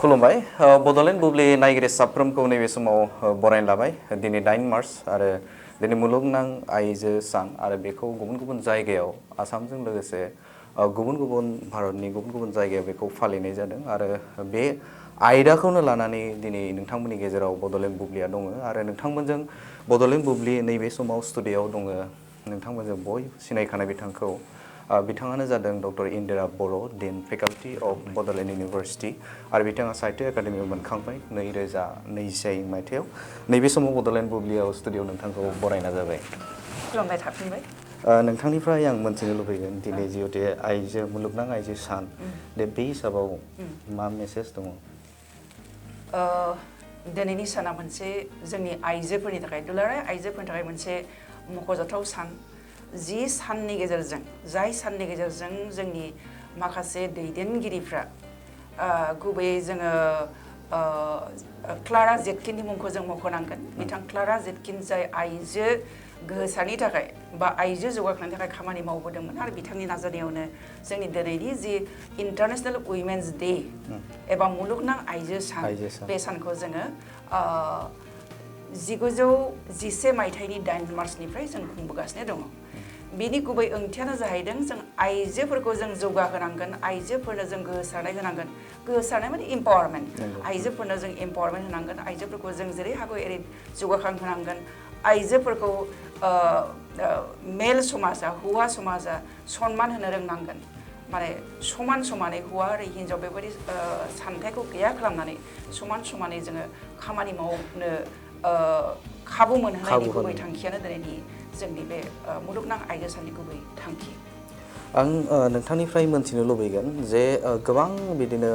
खुलुमबाय बड'लेण्ड बुब्लि नायगिरि साफ्रोमखौ नैबे समाव बरायनो लाबाय दिनै 9 मार्च आरो दिनै मुलुगनां आइजो सान आरो बेखौ गुबुन गुबुन जायगायाव आसामजों लोगोसे गुबुन गुबुन भारतनि गुबुन गुबुन जायगायाव बेखौ फालिनाय जादों आरो बे आयदाखौनो लानानै दिनै नोंथांमोननि गेजेराव बड'लेण्ड बुब्लिया दङ आरो नोंथांमोनजों बड'लेण्ड बुब्लि नैबे समाव स्टुडिय'आव दङ नोंथांमोनजों बयबो सिनायखानाय बिथांखौ बिथाङानो जादों डक्टर इन्दिरा बर' डिन फेकाल्टि अफ बड'लेण्ड इउनिभार्सिटि आरो बिथाङा साहित्य एकाडेमियाव मोनखांबाय 2020 मायथाइयाव नैबे समाव बड'लेण्ड बुब्लियाव स्टुडिय'आव नोंथांखौ बरायना जाबाय खुलुमबाय थाफिनबाय नोंथांनिफ्राय आं मोनथिनो लुबैगोन दिनै जिहेतु आइजो मुलुगनां आइजो सान बे हिसाबाव मा मेसेज दङ दिनैनि साना मोनसे जोंनि आइजोफोरनि थाखाय दुलाराय आइजोफोरनि थाखाय मोनसे मख'जाथाव सान जाय साननि गेजेरजों जोंनि माखासे दैदेनगिरिफ्रा गुबैयै जोङो क्लारा जेटकिननि मुंखौ जों मख'नांगोन बिथां क्लारा जेटकिन जाय आइजो गोहोसारनि थाखाय बा आइजो जौगाखांनायनि थाखाय खामानि मावबोदोंमोन आरो बिथांनि नाजानायावनो जोंनि दिनैनि जि इन्टारनेशनेल उइमेन्स डे एबा मुलुगनां आइजो सान बे सानखौ जोङो 1911 मायथाइनि 8 मार्चनिफ्राय जों खुंबोगासिनो दङ बिनि गुबै ओंथियानो जाहैदों जों आइजोफोरखौ जों जौगाहोनांगोन आइजोफोरनो जों गोहोसारनाय माने इम्पावारमेन्ट आइजोफोरनो जों इम्पावारमेन्ट होनांगोन आइजोफोरखौ जों जेरै हागौ एरै जौगाखांहोनांगोन आइजोफोरखौ मेल समाजा हौवा समाजा सन्मान होनो रोंनांगोन माने समानै हौवा आरो हिन्जाव बेबायदि सानथायखौ गैया खालामनानै समानै जोङो खामानि मावनो खाबु मोनहोनायनि गुबै थांखियानो दिनैनि जोंनि बे मुलुगनां आइजो साननि गुबै थांखि आं नोंथांनिफ्राय मोनथिनो लुबैगोन जे गोबां बिदिनो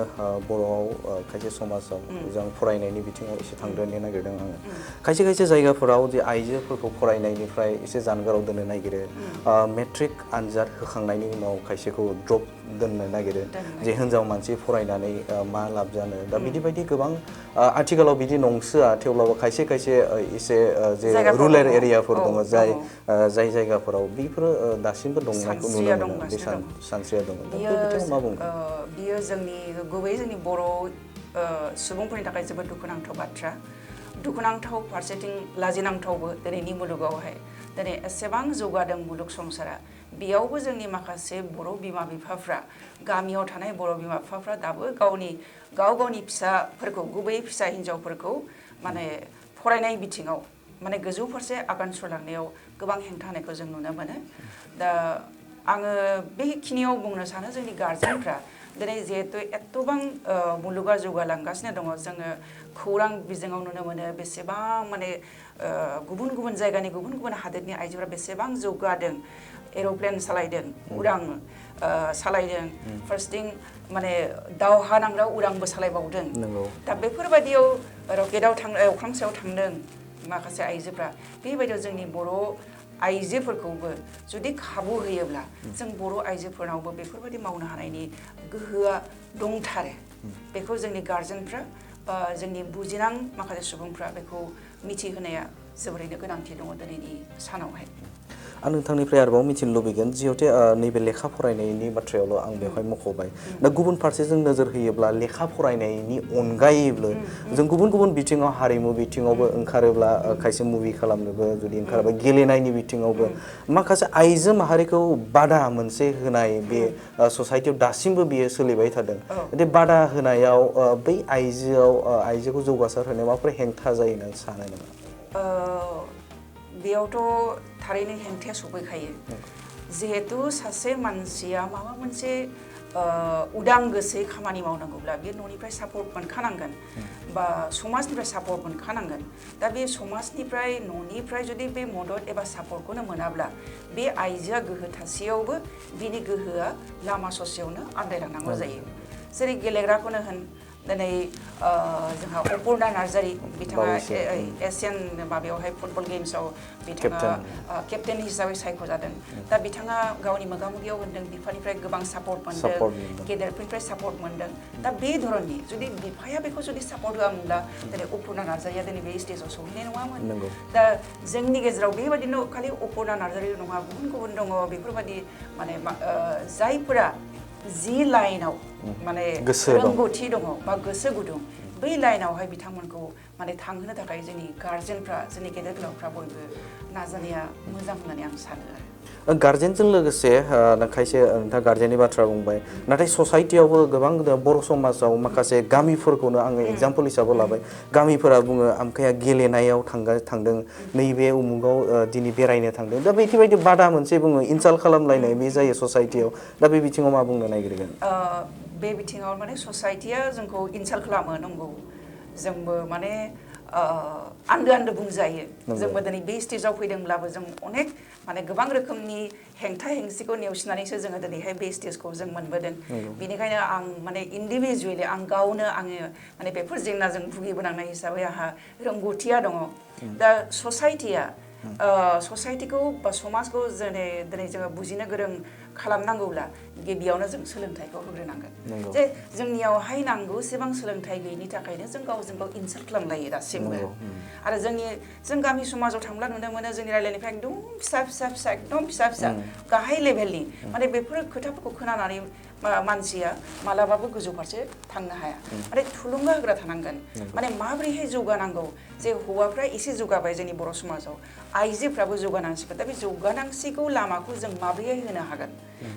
बर'आव खायसे समाजाव जों फरायनायनि बिथिङाव एसे थांग्रोनो नागिरदों आङो खायसे जायगाफोराव जे आइजोफोरखौ फरायनायनिफ्राय एसे जानगाराव दोननो नागिरो मेट्रिक आनजाद होखांनायनि उनाव खायसेखौ ड्रप दोननो नागिरो जे हिन्जाव मानसि फरायनानै मा लाब जानो दा बिदि गोबां आथिखालाव बिदि नंसोआ थेवब्लाबो खायसे एसे जे रुरेल एरियाफोर दङ जाय जायगाफोराव बेफोरो दासिमबो दंनायखौ नुनो मोनो बे सानस्रिया दङ मा बुङो बियो गुबैयै जोंनि बर' सुबुंफोरनि थाखाय जोबोद दुखुनांथाव बाथ्रा दुखुनांथाव फारसेथिं लाजिनांथावबो दिनैनि मुलुगावहाय दिनै एसेबां जौगादों मुलुग संसारा बेयावबो जोंनि माखासे बर' बिमा बिफाफ्रा गामियाव थानाय बर' बिमा बिफाफ्रा दाबो गावनि फिसाफोरखौ गुबै फिसा हिन्जावफोरखौ माने फरायनाय बिथिङाव माने गोजौ फारसे आगान सुरलांनायाव गोबां हेंथा होनायखौ जों नुनो मोनो दा आङो बेखिनियाव बुंनो सानो जोंनि गार्जेनफ्रा दिनै जिहेतु एथबां मुलुगा जौगालांगासिनो दङ जोङो खौरां बिजोङाव नुनो मोनो बेसेबां माने गुबुन जायगानि गुबुन हादोरनि आइजोफोरा बेसेबां जौगादों एर'प्लेन सालायदों उरां सालायदों फार्स्टिं माने दावहा नांग्रा उरांबो सालायबावदों दा बेफोरबायदियाव रकेटआव अख्रां सायाव थांदों माखासे आइजोफ्रा बेबायदियाव जोंनि बर' आइजोफोरखौबो जुदि खाबु होयोब्ला जों बर' आइजोफोरनावबो बेफोरबायदि मावनो हानायनि गोहोआ दंथारो बेखौ जोंनि गार्जेनफ्रा बा जोंनि बुजिनां माखासे सुबुंफ्रा बेखौ मिथिहोनाया जोबोरैनो गोनांथि दङ दिनैनि सानावहाय आं नोंथांनिफ्राय आरोबाव मिथिनो लुबैगोन जिहेतु नैबे लेखा फरायनायनि बाथ्रायावल' आं बेवहाय मख'बाय दा गुबुन फारसेजों नोजोर होयोब्ला लेखा फरायनायनि अनगायैबो जों गुबुन बिथिङाव हारिमु बिथिङावबो ओंखारोब्ला खायसे मुभि खालामनोबो जुदि ओंखारोबा गेलेनायनि बिथिङावबो माखासे आइजो माहारिखौ बादा मोनसे होनाय बे ससाइटियाव दासिमबो बियो सोलिबाय थादों बे बादा होनायाव बै आइजोखौ जौगासार होनायाव माबाफोर हेंथा जायो होननानै सानो नामा बेयावथ' थारैनो हेंथाया सफैखायो जिहेतु सासे मानसिया माबा मोनसे उदां गोसोयै खामानि मावनांगौब्ला बे न'निफ्राय सापर्ट मोनखानांगोन बा समाजनिफ्राय सापर्ट मोनखानांगोन दा बे समाजनिफ्राय न'निफ्राय जुदि बे मदद एबा सापर्टखौनो मोनाब्ला बे आइजोआ गोहो थासेयावबो बिनि गोहोआ लामा ससेयावनो आन्दायलांनांगौ जायो जेरै गेलेग्राखौनो होन दिनै जोंहा अपुर्णा नार्जारी बिथाङा एसियान माबायावहाय फुटबल गेम्सआव बिथाङा केप्टेन हिसाबै सायख'जादों दा बिथाङा गावनि मोगा-मोगियाव होनदों बिफानिफ्राय गोबां सापर्ट मोनदों गेदेरफोरनिफ्राय सापर्ट मोनदों दा बे धरननि जुदि बिफाया बेखौ जुदि सापर्ट होआमोनब्ला दिनै अपुर्णा नार्जारीया दिनै बे स्टेजाव सहैनाय नङामोन दा जोंनि गेजेराव बेबायदिनो खालि अपुर्णा नार्जारील' नङा गुबुन दङ बेफोरबायदि माने जायफोरा जि लाइनाव माने रोंगौथि दङ बा गोसो गुदुं बै लाइनावहाय बिथांमोनखौ माने थांहोनो थाखाय जोंनि गार्जेनफ्रा जोंनि गेदेर गोलावफ्रा बयबो नाजानाया मोजां होननानै आं सानो आरो गार्जेनजों लोगोसे खायसे नोंथाङा गार्जेननि बाथ्रा बुंबाय नाथाय ससाइटियावबो गोबां बर' समाजाव माखासे गामिफोरखौनो आङो एग्जाम्पल हिसाबै लाबाय गामिफोरा बुङो आमखाया गेलेनायाव थांदों नैबे उमुगाव दिनै बेरायनो थांदों दा बेबायदि बादा मोनसे बुङो इनसाल्ट खालामलायनाय बे जायो ससाइटियाव दा बे बिथिङाव मा बुंनो नागिरगोन बे बिथिङाव माने ससाइटिया जोंखौ इनसाल्ट खालामो नंगौ जोंबो माने आन्दो बुंजायो जोंबो दिनै बे स्टेजाव फैदोंब्लाबो जों अनेक माने गोबां रोखोमनि हेंथा हेंसिखौ नेवसिनानैसो जोङो दिनैहाय बे स्टेजखौ जों मोनबोदों बेनिखायनो आं माने इन्डिभिजुवेलि आं गावनो आङो माने बेफोर जेंनाजों भुगिबोनांनाय हिसाबै आंहा रोंगौथिया दङ दा ससाइटिखौ बा समाजखौ दिनै जोङो बुजिनो गोरों खालामनांगौब्ला गिबियावनो जों सोलोंथाइखौ होग्रोनांगोन जे जोंनियावहाय नांगौसेबां सोलोंथाइ गैयिनि थाखायनो जों गावजों गाव इनसाल्ट खालामलायो दासिमबो आरो जों गामि समाजाव थांब्ला नुनो मोनो जोंनि रायलायनायफ्रा एकदम फिसा एकदम फिसा गाहाय लेभेलनि माने बेफोर खोथाफोरखौ खोनानानै मानसिया मालाबाबो गोजौ फारसे थांनो हाया माने थुलुंगा होग्रा थानांगोन माने माबोरैहाय जौगानांगौ जे हौवाफ्रा एसे जौगाबाय जोंनि बर' समाजाव आइजोफ्राबो जौगानांसिगोन दा बे जौगानांसिगौ लामाखौ जों माबोरैहाय होनो हागोन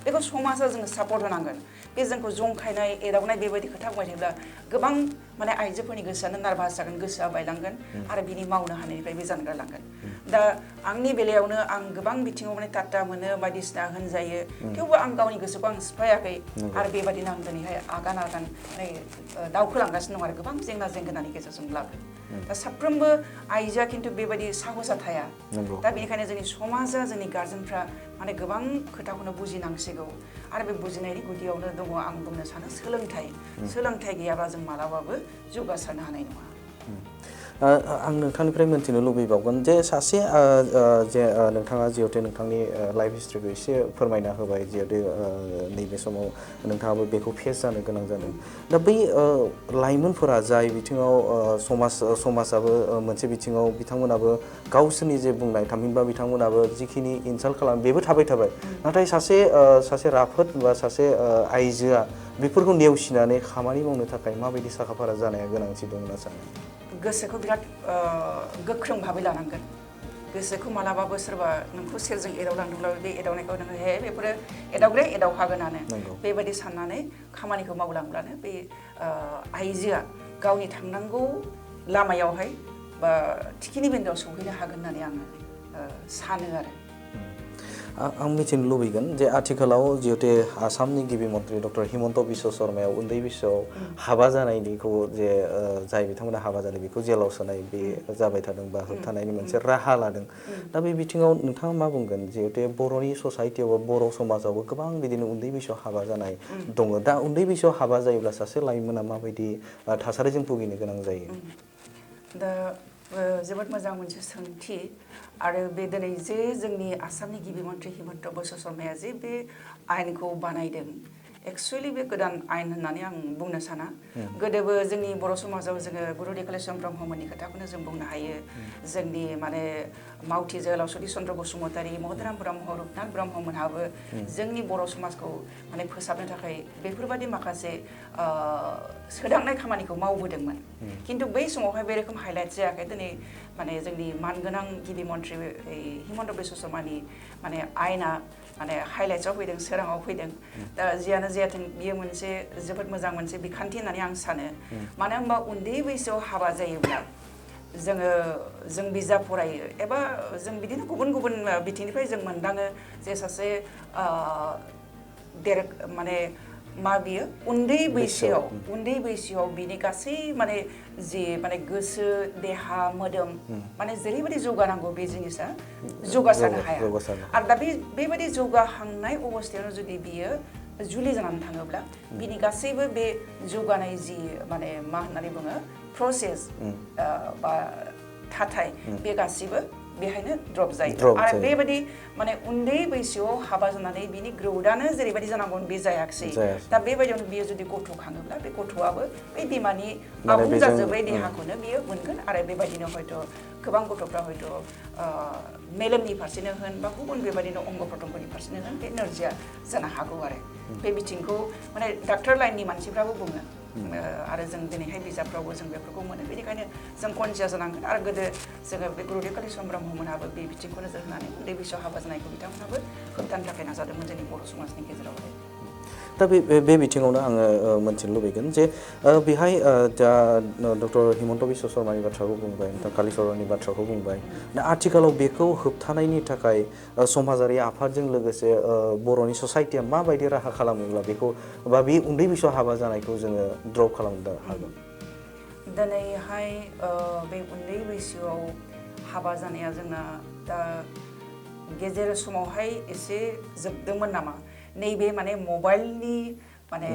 बेखौ समाजा जोङो सापर्ट होनांगोन बे जोंखौ जंखायनाय एदावनाय बेबायदि खोथा बुंबाय थायोब्ला गोबां माने आइजोफोरनि गोसोआनो नारभास जागोन गोसोआ बायलांगोन आरो बिनि मावनो हानायनिफ्राय बे जानगारलांगोन दा आंनि बेलायावनो आं गोबां बिथिङाव माने टाटा मोनो बायदिसिना होनजायो थेवबो आं गावनि गोसोखौ आं सिफायाखै आरो बेबायदिनो आं दिनैहाय आगान दावखोलांगासिनो दं आरो गोबां जेंना जेंगोनानि गेजेरजोंब्लाबो दा साफ्रोमबो आइजोआ खिन्थु बेबायदि साहसा थाया दा बेनिखायनो जोंनि समाजा जोंनि गार्जेनफ्रा माने गोबां खोथाखौनो बुजिनांसिगौ आरो बे बुजिनायनि गुदियावनो दङ आं बुंनो सानो सोलोंथाइ गैयाबा जों मालाबाबो जौगासारनो हानाय नङा आं नोंथांनिफ्राय मोनथिनो लुबैबावगोन जे सासे जे नोंथाङा जिहेतु नोंथांनि लाइफ हिस्ट्रिखौ एसे फोरमायना होबाय जिहेतु नैबे समाव नोंथाङाबो बेखौ फेस जानो गोनां जादों दा बै लाइमोनफोरा जाय बिथिङाव समाजाबो मोनसे बिथिङाव बिथांमोनाबो गावसोरनि जे बुंनाय थामहिनबा बिथांमोनाबो जिखिनि इनसाल्ट खालामो बेबो थाबाय नाथाय सासे राफोद बा सासे आइजोआ बेफोरखौ नेवसिनानै खामानि मावनो थाखाय माबायदि साखाफारा जानाया गोनांथि दं होनना सानो गोसोखौ बिराद गोख्रों भाबै लानांगोन गोसोखौ मालाबाबो सोरबा नोंखौ सेरजों एदावलांदोंब्ला बे एदावनायखौ नोङो बेफोरो एदावखागोनानो बेबायदि साननानै खामानिखौ मावलांब्लानो बे आइजोआ गावनि थांनांगौ लामायावहाय बा थिखिनि बिन्दोआव सौहैनो हागोन होननानै आङो सानो आरो आं मिथिनो लुबैगोन जे आथिखालाव जिहेतु आसामनि गिबि मन्त्रि डक्टर हिमन्त बिश्व शर्माया उन्दै बैसोआव हाबा जानायनिखौ जे जाय बिथांमोना हाबा जादों बेखौ जेलाव सोनाय बे जाबाय थादों बा होबथानायनि मोनसे राहा लादों दा बे बिथिङाव नोंथाङा मा बुंगोन जिहेतु बर'नि ससाइटियाव बा बर' समाजावबो गोबां बिदिनो उन्दै बैसोआव हाबा जानाय दङ दा उन्दै बैसोआव हाबा जायोब्ला सासे लाइमोना माबायदि थासारिजों भुगिनो गोनां जायो दा जोबोद मोजां मोनसे सोंथि आरो बे दिनै जे जोंनि आसामनि गिबि मन्त्रि हिमन्त बिश्व शर्माया जे बे आयेनखौ बानायदों एक्सुवेलि बे गोदान आयेन होननानै आं बुंनो साना गोदोबो जोंनि बर' समाजाव जोङो गुरुदेव कालिचरन ब्रह्ममोननि खोथाखौनो जों बुंनो हायो जोंनि माने मावथि जोहोलाव सतिश चन्द्र बसुमतारी महुतराम ब्रह्म रुपनाथ ब्रह्ममोनहाबो जोंनि बर' समाजखौ माने फोसाबनो थाखाय बेफोरबायदि माखासे सोदांनाय खामानिखौ मावबोदोंमोन खिन्थु बै समावहाय बे रोखोम हाइलाइट जायाखै दिनै माने जोंनि मानगोनां गिबि मन्त्रि हिमन्त बिश्व शर्मानि माने आयेना माने हाइलाइट्सआव फैदों सोराङाव फैदों दा जियानो जायाथों बियो मोनसे जोबोद मोजां मोनसे बिखान्थि होननानै आं सानो मानो होनबा उन्दै बैसोआव हाबा जायोब्ला जों बिजाब फरायो एबा जों बिदिनो गुबुन गुबुन बिथिंनिफ्राय जों मोनदाङो जे सासे माने मा बियो उन्दै बैसोआव बिनि गासै माने जि माने गोसो देहा मोदोम माने जेरैबायदि जौगानांगौ बे जिनिसा जौगासारनो हाया आरो दा बेबायदि जौगाहांनाय अबस्थायावनो जुदि बियो जुलि जानानै थाङोब्ला बिनि गासैबो बे जौगानाय जि माने मा होननानै बुङो प्रसेस बा थाथाय बे गासिबो बेहायनो ड्रप जायो आरो बेबायदि माने उन्दै बैसोआव हाबा जानानै बिनि ग्रौथआनो जेरैबायदि जानांगौमोन बे जायाखिसै दा बेबायदियावनो बियो जुदि गथ' खाङोब्ला बे गथ'आबो बै बिमानि आबुं जाजोब्बाय देहाखौनो बियो मोनगोन आरो बेबायदिनो हयथ' गोबां गथ'फ्रा हयथ' मेलेमनि फारसेनो होन बा गुबुन बेबायदिनो अंग प्रत्यंगनि फारसेनो होन बे नोरजिया जानो हागौ आरो बे बिथिंखौ माने डाक्टार लाइननि मानसिफ्राबो बुङो आरो जों दिनैहाय बिजाबफ्रावबो जों बेफोरखौ मोनो बेनिखायनो जों कनसियास जानांगोन आरो गोदो जोङो बे गुरुदेव कालिचरण ब्रह्ममोनाबो बे बिथिंखौ नोजोर होनानै उन्दै बैसोआव हाबा जानायखौ बिथांमोनाबो होबथानो थाखाय नाजादोंमोन जोंनि बर' समाजनि गेजेरावहाय दा बे बिथिङावनो आङो मोनथिनो लुबैगोन जे बेहाय दा डक्टर हिमन्त बिश्व शर्मानि बाथ्राखौ बुंबाय नोंथां कालिचरणनि बाथ्राखौ बुंबाय दा आथिखालाव बेखौ होबथानायनि थाखाय समाजारि आफादजों लोगोसे बर'नि ससाइटिया माबायदि राहा खालामोब्ला बेखौ बा बे उन्दै बैसोआव हाबा जानायखौ जोङो ड्रप खालामनो हागोन दिनैहाय बे उन्दै बैसोआव हाबा जानाया जोंना दा गेजेर समावहाय एसे जोबदोंमोन नामा नैबे माने मबाइलनि माने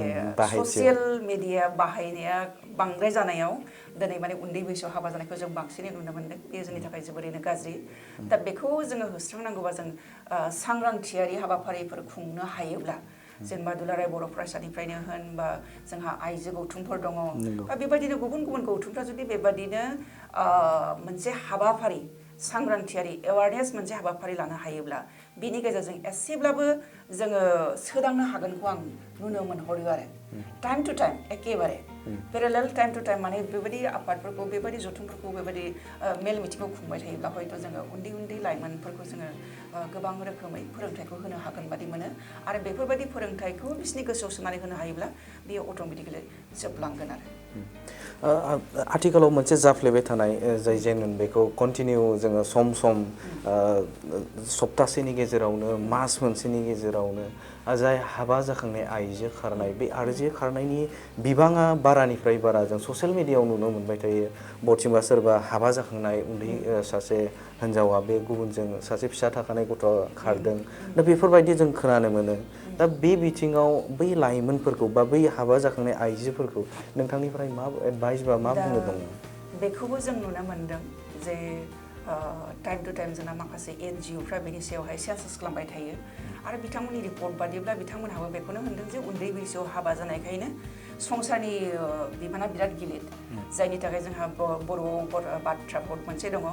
ससियेल मिडिया बाहायनाया बांद्राय जानायाव दिनै माने उन्दै बैसोआव हाबा जानायखौ जों बांसिनै नुनो मोन्दों बेयो जोंनि थाखाय जोबोरैनो गाज्रि दा बेखौ जोङो होस्रांनांगौबा जों सांग्रांथियारि हाबाफारिफोर खुंनो हायोब्ला जेनेबा दुलाराय बर' फरायसानिफ्रायनो होन बा जोंहा आइजो गौथुमफोर दङ बा बेबायदिनो गुबुन गुबुन गौथुमफ्रा जुदि बेबायदिनो मोनसे हाबाफारि सांग्रांथियारि एवारनेस मोनसे हाबाफारि लानो हायोब्ला बिनि गेजेरजों एसेब्लाबो जोङो सोदांनो हागोनखौ आं नुनो मोनहरो आरो टाइम टु टाइम एखेबारे पेरेलेल टाइम टु टाइम माने बेबायदि आफादफोरखौ बेबायदि जथुमफोरखौ बेबायदि मेल मिथिंखौ खुंबाय थायोब्ला हयथ' जोङो उन्दै उन्दै लाइमोनफोरखौ जोङो गोबां रोखोमै फोरोंथाइखौ होनो हागोन बादि मोनो आरो बेफोरबायदि फोरोंथाइखौ बिसोरनि गोसोआव सोनानै होनो हायोब्ला बेयो अट'मेटिकेलि जोबलांगोन आरो आथिखालाव मोनसे जाफ्लेबाय थानाय जाय जेन बेखौ कन्टिनिउ जोङो सम सम सप्तासेनि गेजेरावनो मास मोनसेनि गेजेरावनो जाय हाबा जाखांनाय आइजो खारनाय बे आइजो खारनायनि बिबाङा बारानिफ्राय बारा जों ससियेल मिडियायाव नुनो मोनबाय थायो बबेथिंबा सोरबा हाबा जाखांनाय उन्दै सासे हिन्जावा बे गुबुनजों सासे फिसा थाखानाय गथ' खारदों दा बेफोरबायदि जों खोनानो मोनो दा बे बिथिङाव बै लाइमोनफोरखौ बा बै हाबा जाखांनाय आइजोफोरखौ नोंथांनिफ्राय मा एडभाइस बा मा बुंनो दङ बेखौबो जों नुनो मोनदों जे टाइम टु टाइम जोंना माखासे NGOफ्रा बेनि सायावहाय सेन्सास खालामबाय थायो आरो बिथांमोननि रिपर्ट बादिब्ला बिथांमोनहाबो बेखौनो मोनदों जे उन्दै बैसोआव हाबा जानायखायनो संसारनि बिबाना बिराद गिलिर जायनि थाखाय जोंहा बर'आव बाथ्रा भाव मोनसे दङ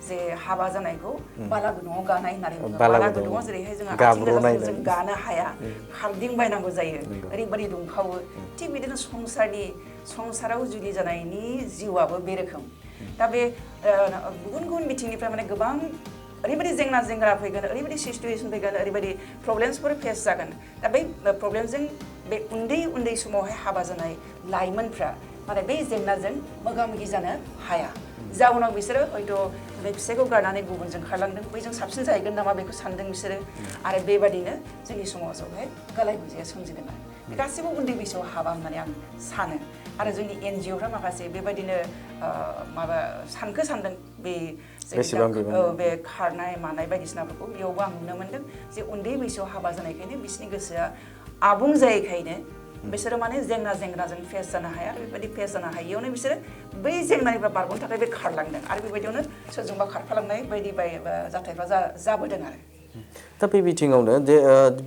जे हाबा जानायखौ बाला गुदुङाव गानाय होननानै बुङो बाला गुदुङाव जेरैहाय जोङो आथिं गोजाजों जों गानो हाया खारदिंबायनांगौ जायो ओरैबायदि दुंखावो थिग बिदिनो संसाराव जुलि जानायनि जिउआबो बे रोखोम दा बे गुबुन गुबुन बिथिंनिफ्राय माने गोबां ओरैबायदि जेंना फैगोन ओरैबायदि सिचुवेसन फैगोन ओरैबायदि प्रब्लेम्सफोर फेस जागोन दा बै प्रब्लेमजों बे उन्दै समावहाय हाबा जानाय लाइमोनफ्रा माने बै जेंनाजों मोगा मोगि जानो हाया जाउनाव बिसोरो हयथ' बे फिसायखौ गारनानै गुबुनजों खारलांदों बैजों साबसिन जाहैगोन नामा बेखौ सानदों बिसोरो आरो बेबादिनो जोंनि समाजावहाय गालाय गुजाया सोमजिदों आरो बे गासैबो उन्दै बैसोआव हाबा होननानै आं सानो आरो जोंनि NGOफ्रा माखासे बेबायदिनो माबा सानदों बे बे खारनाय मानाय बायदिसिनाफोरखौ बेयावबो आं नुनो मोनदों जे उन्दै बैसोआव हाबा जानायखायनो बिसोरनि गोसोआ आबुं जायैखायनो बिसोरो माने जेंनाजों फेस जानो हाया बेबायदि फेस जानो हायियावनो बिसोरो बै जेंनानिफ्राय बारग'नो थाखाय बे खारलांदों आरो बेबायदियावनो सोरजोंबा खारफालांनाय बायदि जाथायफ्रा जाबोदों आरो दा बे बिथिङावनो जे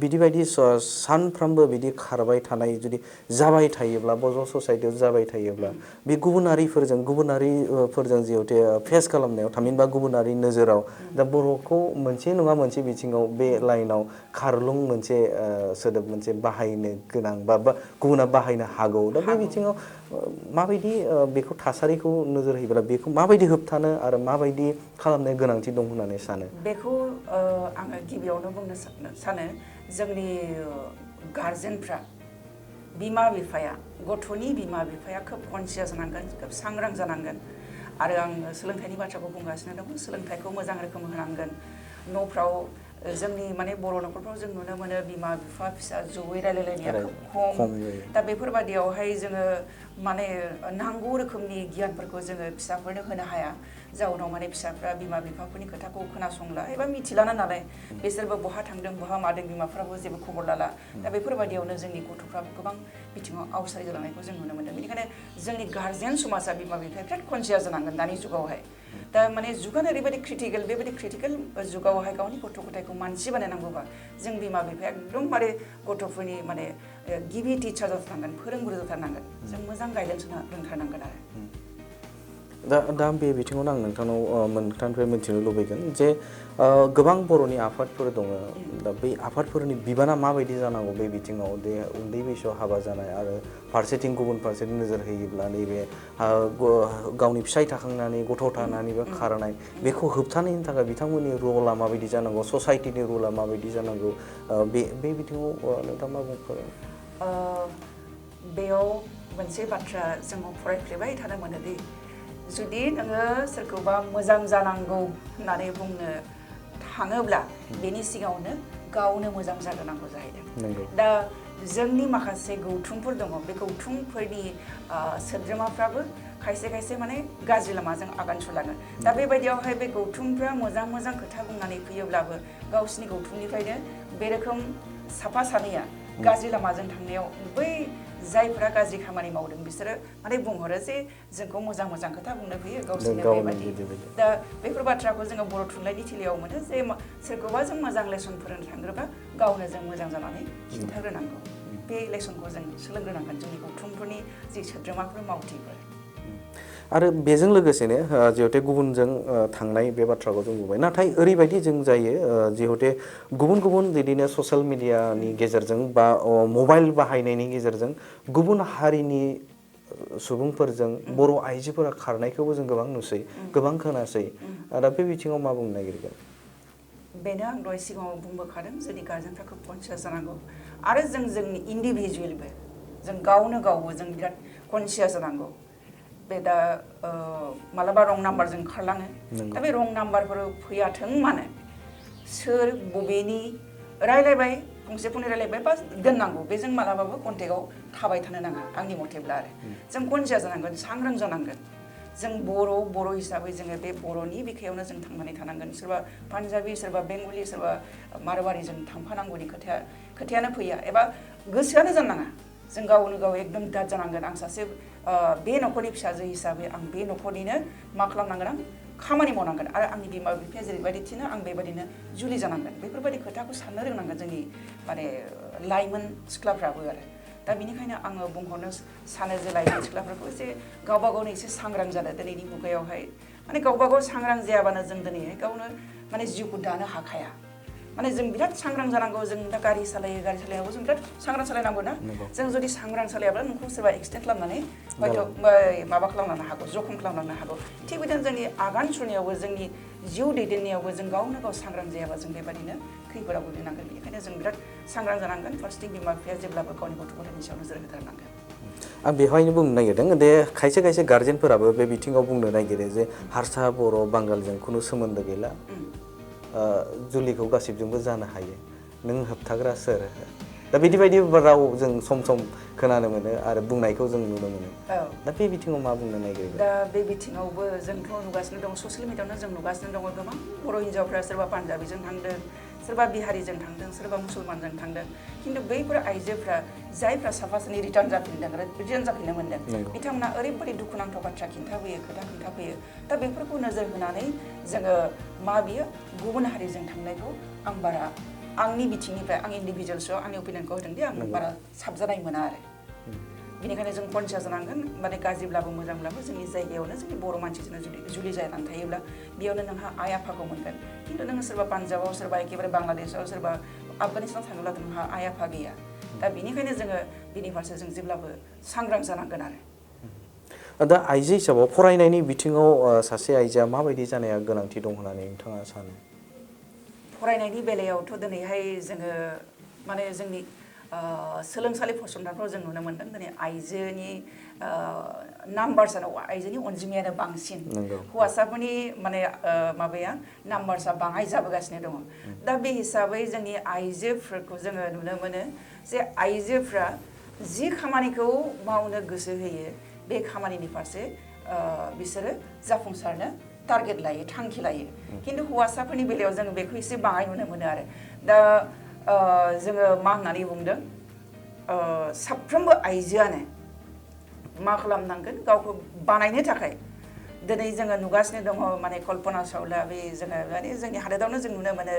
बिदि सानफ्रोमबो बिदि खारबाय थानाय जुदि जाबाय थायोब्ला बर' ससाइटियाव जाबाय थायोब्ला बे गुबुनारिफोरजों जिहेथु फेस खालामनायाव थामहिनबा गुबुनारि नोजोराव दा बर'खौ मोनसे नङा मोनसे बिथिङाव बे लाइनाव खारलुं मोनसे सोदोब मोनसे बाहायनो गोनां बा गुबुना बाहायनो हागौ दा बे बिथिङाव माबायदि बेखौ थासारिखौ नोजोर होयोब्ला बेखौ माबायदि होबथानो आरो माबायदि खालामनो गोनांथि दं होननानै सानो बेखौ आङो गिबियावनो बुंनो सानो जोंनि गार्जेनफ्रा बिमा बिफाया गथ'नि बिमा बिफाया खोब कनसियास जानांगोन खोब सांग्रां जानांगोन आरो आं सोलोंथाइनि बाथ्राखौ बुंगासिनो दङ सोलोंथाइखौ मोजां रोखोम होनांगोन न'फ्राव जोंनि माने बर' न'खरफ्राव जों नुनो मोनो बिमा बिफा फिसा जयै रायलायलायनाया खोब खम दा बेफोरबादियावहाय जोङो माने नांगौ रोखोमनि गियानफोरखौ जोङो फिसाफोरनो होनो हाया जाउनाव माने फिसाफ्रा बिमा बिफाफोरनि खोथाखौ खोनासंला एबा मिथिलाना नालाय बिसोरबो बहा थांदों बहा मादों बिमाफ्राबो जेबो खबर लाला दा बेफोरबायदियावनो जोंनि गथ'फ्राबो गोबां बिथिङाव आवसारि जालांनायखौ जों नुनो मोन्दों बेनिखायनो जोंनि गार्जेन समाजा बिमा बिफाया बिराद कनसियास जानांगोन दानि जुगावहाय दा माने जुगानो ओरैबायदि क्रिटिकेल बेबायदि क्रिटिकेल जुगावहाय गावनि गथ' गथायखौ मानसि बानायनांगौबा जों बिमा बिफाया एकदमबारे गथ'फोरनि माने गिबि टिचार जाथारनांगोन फोरोंगुरु जाथारनांगोन जों मोजां गाइडेन्स होनो रोंथारनांगोन आरो दा बे बिथिङावनो आं नोंथांनाव नोंथांनिफ्राय मिथिनो लुबैगोन जे गोबां बर'नि आफादफोर दङ दा बै आफादफोरनि बिबाना माबायदि जानांगौ बे बिथिङाव दे उन्दै बैसोआव हाबा जानाय आरो फारसेथिं गुबुन फारसेथिं नोजोर होयोब्ला नैबे गावनि फिसाय थाखांनानै गथ' थानानै बा खारनाय बेखौ होबथानायनि थाखाय बिथांमोननि रला माबायदि जानांगौ ससाइटिनि रला माबायदि जानांगौ बे बिथिङाव नोंथाङा मा बुंफोर बेयाव मोनसे बाथ्रा जोङो फरायफ्लेबाय थानो मोनोदि जुदि नोङो सोरखौबा मोजां जानांगौ होननानै बुंनो थाङोब्ला बेनि सिगाङावनो गावनो मोजां जाग्रोनांगौ जाहैदों दा जोंनि माखासे गौथुमफोर दङ बे गौथुमफोरनि सोद्रोमाफ्राबो खायसे खायसे माने गाज्रि लामाजों आगान सुरलाङो दा बेबायदियावहाय बे गौथुमफ्रा मोजां मोजां खोथा बुंनानै फैयोब्लाबो गावसिनि गौथुमनिफ्रायनो बे रोखोम साफा सानैया गाज्रि लामाजों थांनायाव बै जायफोरा गाज्रि खामानि मावदों बिसोरो माने बुंहरो जे जोंखौ मोजां मोजां खोथा बुंनो फैयो गावसोरनो बेबायदि दा बेफोर बाथ्राखौ जोङो बर' थुनलाइनि थिलियाव मोनो जे सोरखौबा जों मोजां लेसन फोरोंनो थांग्रोबा गावनो जों मोजां जानानै खिन्थाग्रोनांगौ बे लेसनखौ जों सोलोंग्रोनांगोन जोंनि गौथुमफोरनि जि सोद्रोमाफोर मावथिफोर आरो बेजों लोगोसेनो जिहेतु गुबुनजों थांनाय बे बाथ्राखौ जों बुंबाय नाथाय ओरैबायदि जों जायो जिहेतु गुबुन गुबुन बिदिनो ससियेल मिडियानि गेजेरजों बा मबाइल बाहायनायनि गेजेरजों गुबुन हारिनि सुबुंफोरजों बर' आइजोफोरा खारनायखौबो जों गोबां नुसै गोबां खोनासै दा बे बिथिङाव मा बुंनो नागिरगोन बेनो आं दहाय सिगाङाव बुंबोखादों जोंनि गार्जेनफ्रा खोब कनसियास जानांगौ आरो जोंनि इन्डिभिजुवेलबो जों गावनो गावबो जों बिराद कनसियास जानांगौ बे दा मालाबा रं नाम्बारजों खारलाङो दा बे रं नाम्बारफोर फैयाथों मानो सोर बबेनि रायलायबाय फंसे फंनै रायलायबाय बा दोननांगौ बेजों मालाबाबो कन्टेक्टआव थाबाय थानो नाङा आंनि मथेब्ला आरो जों कनसियास जानांगोन सांग्रां जानांगोन जों बर' हिसाबै जोङो बे बर'नि बिखायावनो जों थांनानै थानांगोन सोरबा पान्जाबि सोरबा बेंगलि सोरबा मारवारिजों थांफानांगौनि खोथायानो फैया एबा गोसोआनो जानो नाङा जों गावनो गाव एकदम दाद जानांगोन आं सासे बे न'खरनि फिसाजो हिसाबै आं बे न'खरनिनो मा खालामनांगोन आं खामानि मावनांगोन आरो आंनि बिमा बिफाया जेरैबायदि थिनो आं बेबायदिनो जुलि जानांगोन बेफोरबायदि खोथाखौ साननो रोंनांगोन जोंनि माने लाइमोन सिख्लाफ्राबो आरो दा बेनिखायनो आङो बुंहरनो सानो जे लाइमोन सिख्लाफोरखौ जे गावबा गावनो एसे सांग्रां जानो दिनैनि मुगायावहाय माने गावबा गाव सांग्रां जायाबानो जों दिनैहाय गावनो माने जिउखौ दानो हाखाया माने जों बिराद सांग्रां जानांगौ जों दा गारि सालायनांगौ जों बिराद सांग्रां सालायनांगौ ना जों जुदि सांग्रां सालायाब्ला नोंखौ सोरबा एक्सिडेन्ट खालामनानै हयथ' माबा खालामलांनो हागौ जखम खालामलांनो हागौ थिग बिदिनो जोंनि आगान सुरनायावबो जोंनि जिउ दैदेननायावबो जों गावनो गाव सांग्रां जायाबा जों बेबायदिनो खैफोदाव गोग्लैनांगोन बेनिखायनो जों बिराद सांग्रां जानांगोन फार्स्टथिं बिमा बिफाया जेब्लाबो गावनि गथ' गथायनि सायाव नोजोर होथारनांगोन आं बेवहायनो बुंनो नागिरदों दे खायसे खायसे गार्जेनफोराबो बे बिथिङाव बुंनो नागिरो जे हारसा बर' बांगालजों खुनु सोमोन्दो गैला जुलिखौ गासिबजोंबो जानो हायो नों होबथाग्रा सोर दा बिदि राव जों सम सम खोनानो मोनो आरो बुंनायखौ जों नुनो मोनो दा बे बिथिङाव मा बुंनो नागिरो दा बे बिथिङावबो जोंथ' नुगासिनो दं ससियेल मिडियायावनो जों नुगासिनो दङ गोबां बर' हिन्जावफ्रा सोरबा पान्जाबिजों थांदों सोरबा बिहारिजों थांदों सोरबा मुसलमानजों थांदों खिन्थु बैफोर आइजोफ्रा जायफ्रा साफा सानै रिटार्न जाफिननो मोन्दों बिथांमोना ओरैबायदि दुखुनांथाव बाथ्रा खोथा खिन्थाफैयो दा बेफोरखौ नोजोर होनानै जोङो मा बियो गुबुन हारिजों थांनायखौ आं बारा आंनि बिथिंनिफ्राय आं इन्डिभिजुवेल्सआव आंनि अपिनियनखौ होदों दि आं बारा साबजानाय मोना आरो बेनिखायनो जों कनसियास जानांगोन माने गाज्रिब्लाबो मोजांब्लाबो जोंनि जायगायावनो जोंनि बर' मानसिजोंनो जुलि जानानै थायोब्ला बेयावनो नोंहा आइ आफाखौ मोनगोन खिन्थु नोङो सोरबा पान्जाबाव सोरबा एखेबारे बांलादेशआव सोरबा आफगानिस्तानाव थाङोब्ला नोंहा आइ आफा गैया दा बेनिखायनो जोङो बिनि फारसे जों जेब्लाबो सांग्रां जानांगोन आरो दा आइजो हिसाबाव फरायनायनि बिथिङाव सासे आइजोआ माबायदि जानाया गोनांथि दं होननानै नोंथाङा सानो फरायनायनि बेलायावथ' दिनैहाय जोङो माने जोंनि सोलोंसालि फसंथानफ्राव जों नुनो मोन्दों दिनै आइजोनि आइजोनि अनजिमायानो बांसिन हौवासाफोरनि माने माबाया नाम्बार्सआ बाङाय जाबोगासिनो दङ दा बे हिसाबै जोंनि आइजोफोरखौ जोङो नुनो मोनो जे आइजोफ्रा जि खामानिखौ मावनो गोसो होयो बे खामानिनि फारसे बिसोरो जाफुंसारनो टारगेट लायो थांखि लायो खिन्थु हौवासाफोरनि बेलायाव जोङो बेखौ एसे बाङाय नुनो मोनो आरो दा जोङो मा होननानै बुंदों साफ्रोमबो आइजोआनो मा खालामनांगोन गावखौ बानायनो थाखाय दिनै जोङो नुगासिनो दङ माने कल्पना चावला बे जोङो माने जोंनि हादोरावनो जों नुनो मोनो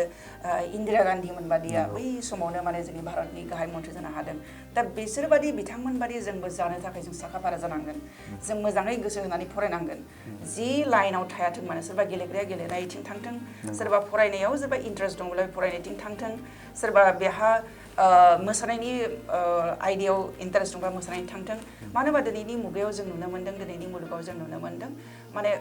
इन्दिरा गान्धी मोनबादिया बै समावनो माने जोंनि भारतनि गाहाय मन्थ्रि जानो हादों दा बिसोरबादि बिथांमोनबादि जोंबो जानो थाखाय जों साखाफारा जानांगोन जों मोजाङै गोसो होनानै फरायनांगोन जि लाइनाव थायाथों मानो सोरबा गेलेग्राया गेलेनायथिं थांथों सोरबा फरायनायाव सोरबा इन्टारेस्ट दंब्ला फरायनायथिं थांथों सोरबा बेहा मोसानायनि आयदायाव इन्टारेस्ट दंबा मोसानायनि थांथों मानो होनबा दिनैनि मुगायाव जों नुनो मोन्दों दिनैनि मुलुगाव जों नुनो मोन्दों माने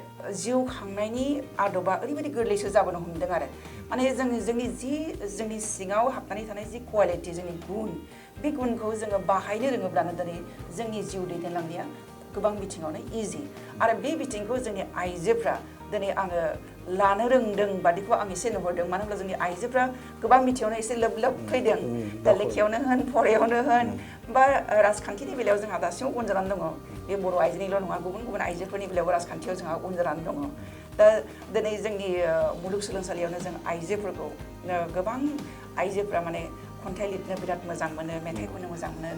जिउ खांनायनि आदबा ओरैबायदि गोरलैसो जाबोनो हमदों आरो माने जोंनि सिङाव हाबनानै थानाय जि कुवालिटि जोंनि गुन बे गुनखौ जोङो बाहायनो रोङोब्लानो दिनै जोंनि जिउ दैदेनलांनाया गोबां बिथिङावनो इजि आरो बे बिथिंखौ जोंनि आइजोफ्रा दिनै आङो लानो रोंदों बादिखौ आं एसे नुहुरदों मानो होनब्ला जोंनि आइजोफ्रा गोबां बिथिङावनो एसे लोब फैदों दा लेखायावनो होन फरायावनो होन बा राजखान्थिनि बेलायाव जोंहा दासिमाव उन जानानै दङ बे बर' आइजोनिल' नङा गुबुन गुबुन आइजोफोरनि बेलायाव राजखान्थियाव जोंहा उन जानानै दङ दा दिनै जोंनि मुलुगसोलोंसालियावनो जों आइजोफोरखौ गोबां आइजोफ्रा माने खन्थाइ लिरनो बिराद मोजां मोनो मेथाइ खननो मोजां मोनो